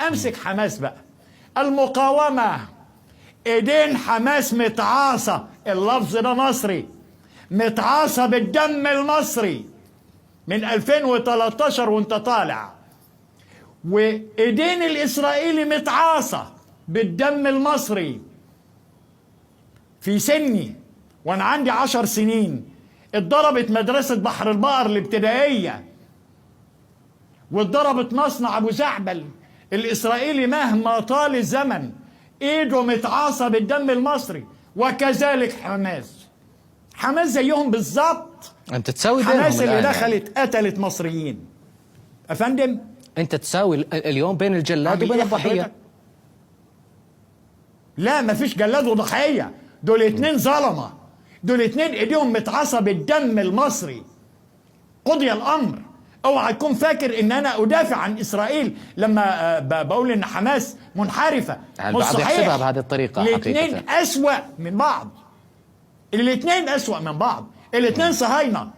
امسك حماس بقى، المقاومة، ايدين حماس متعاصة، اللفظ ده مصري، متعاصة بالدم المصري من 2013 وانت طالع، وايدين الاسرائيلي متعاصة بالدم المصري. في سني وانا عندي 10 سنين اتضربت مدرسة بحر البقر الابتدائية، واتضربت مصنع ابو زعبل. الاسرائيلي مهما طال الزمن ايده متعاصة بالدم المصري، وكذلك حماس. حماس زيهم بالظبط. انت تساوي بينهم حماس اللي الآن دخلت يعني. قتلت مصريين. افندم، انت تساوي اليوم بين الجلاد وبين إيه الضحية؟ حضرتك؟ لا، مفيش جلاد وضحية، دول اتنين ظلمة، دول اتنين ايديهم متعصى بالدم المصري. قضي الامر. اوعى تكون فاكر ان انا ادافع عن اسرائيل لما بقول ان حماس منحرفة. يعني مش البعض صحيح. يحسبها بهذه الطريقة. الاثنين حقيقة اسوأ من بعض، الاثنين اسوأ من بعض، الاثنين صهاينة،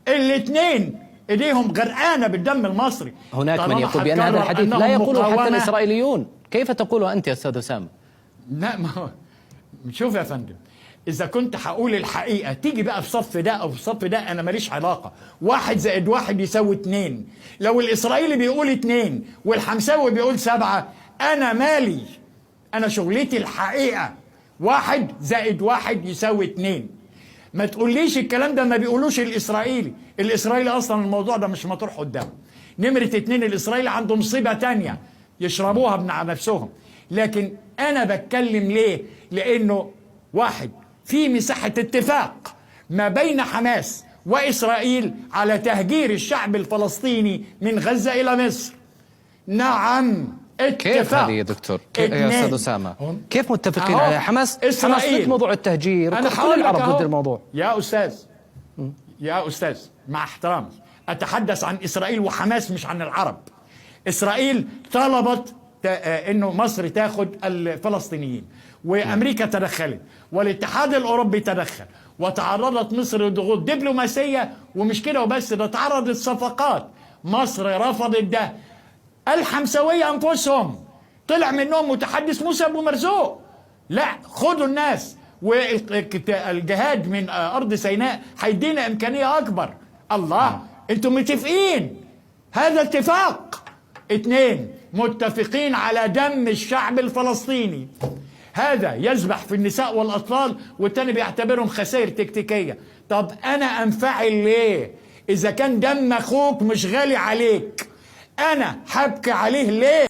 الاثنين ايديهم غرقانة بالدم المصري. هناك من طالما يقول بأن هذا هتكرر الحديث لا أنهم يقوله حتى مقاومة. الإسرائيليون، كيف تقوله أنت يا أستاذ أسامة؟ لا، ما هو شوف يا فندم، إذا كنت هقول الحقيقة تيجي بقى في صف ده أو في صف ده، أنا ماليش علاقة. 1 زائد 1 يساوي 2. لو الإسرائيلي بيقول 2 والحمساوي بيقول 7، أنا مالي؟ أنا شغلتي الحقيقة. 1 زائد 1 يساوي 2. ما تقوليش الكلام ده ما بيقولوش الإسرائيلي. الإسرائيلي أصلا الموضوع ده مش مطروح قدامه. نمرة 2، الإسرائيلي عنده مصيبة تانية يشربوها من نفسهم. لكن أنا بتكلم ليه؟ لأنه واحد، في مساحة اتفاق ما بين حماس وإسرائيل على تهجير الشعب الفلسطيني من غزة إلى مصر. نعم، اتفاق. كيف هذه يا دكتور؟ يا أستاذ أسامة، كيف متفقين على حماس؟ حماس ضد موضوع التهجير، أنا كل العرب ضد الموضوع. يا أستاذ، يا أستاذ، مع احترامي، أتحدث عن إسرائيل وحماس مش عن العرب. إسرائيل طلبت انه مصر تاخد الفلسطينيين، وامريكا تدخلت، والاتحاد الاوروبي تدخل، وتعرضت مصر لضغوط دبلوماسية، ومش كده وبس، ده تعرضت صفقات، مصر رفضت ده. الحمساويه انفسهم طلع منهم متحدث موسى ابو مرزوق، لا خدوا الناس، والجهاد من ارض سيناء هيدينا امكانية اكبر. الله، انتم متفقين، هذا اتفاق. 2، متفقين على دم الشعب الفلسطيني. هذا يذبح في النساء والأطفال، والتاني بيعتبرهم خسائر تكتيكية. طب أنا أنفعل ليه؟ إذا كان دم أخوك مش غالي عليك، أنا حبكي عليه ليه؟